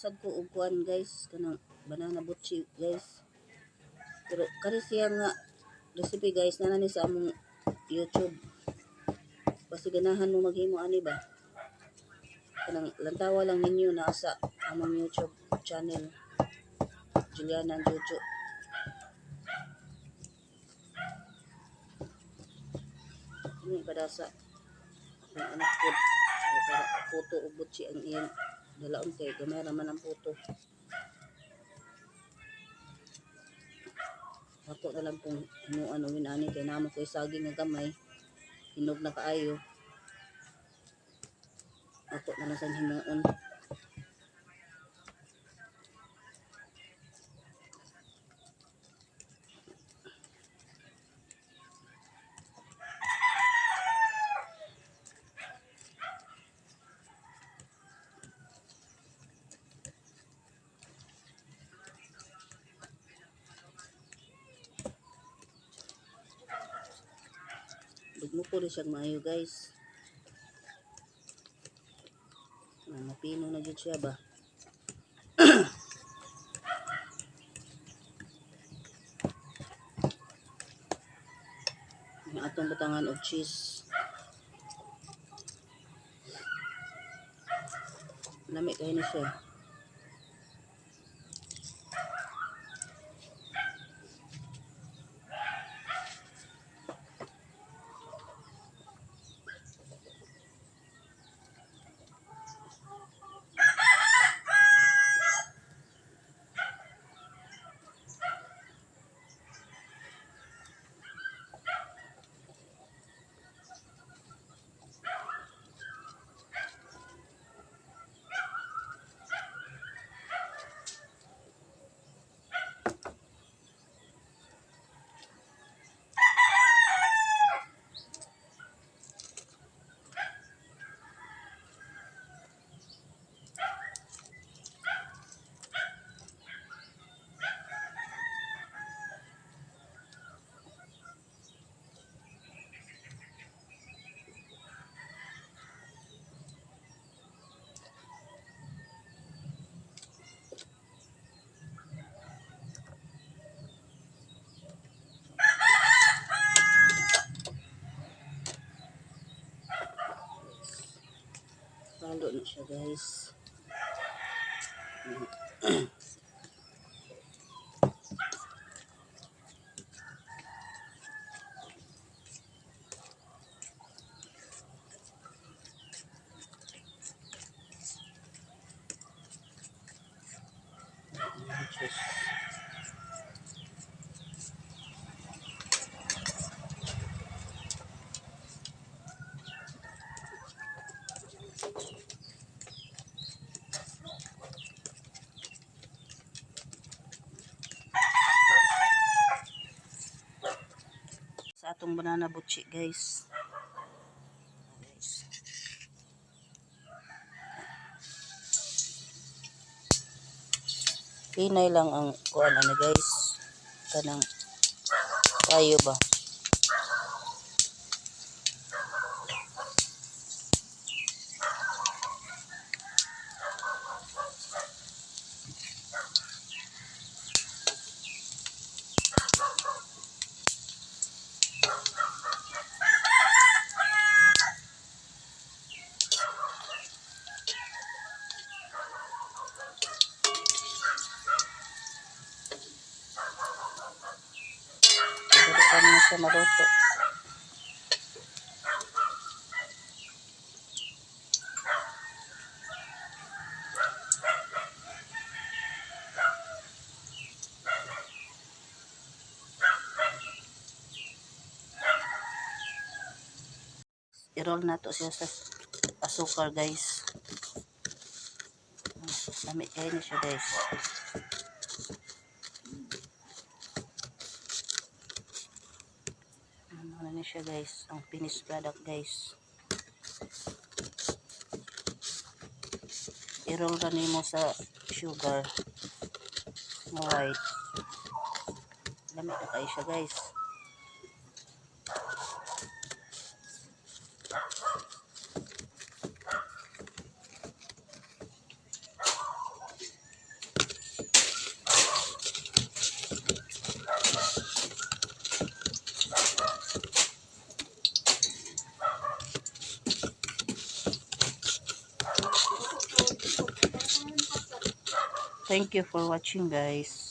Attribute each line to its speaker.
Speaker 1: Naghimo sad ko og kuan, guys, kanang banana butchi, guys. Pero kani siya nga recipe, guys, naa ni sa among YouTube. Basi ganahan mo maghimo ani ba? Kanang lantawa lang ninyo naa sa among YouTube channel, Juliana and Jojo. Ini padasa akong anak ko ay para puto ug butchi ang iyang dalaon kay gamay ra man ang puto. Ako na lang pong himuan og ani kay naa man ko'y saging nga gamay, hinog na kaayo. Ako na lang sang himuon. Dugmo ko rin siyang maayo, guys. Ah, mapino na jud siya ba. Ang atong butangan og cheese. Lami kaayo ni siya. Halo na siya, guys. Cheese. Sa atong banana butchi, guys. Guys. Hinay lang ang kuan ano, guys. Kanang kayo ba? Dili pa man siya maluto. I-roll nato siya sa asukar, guys. Lami kaayo ni siya, guys. Ano na ni siya, guys, ang finished product, guys. I-roll ra nimo sa sugar na white. Lami na kaayo siya, guys. Thank you for watching, guys.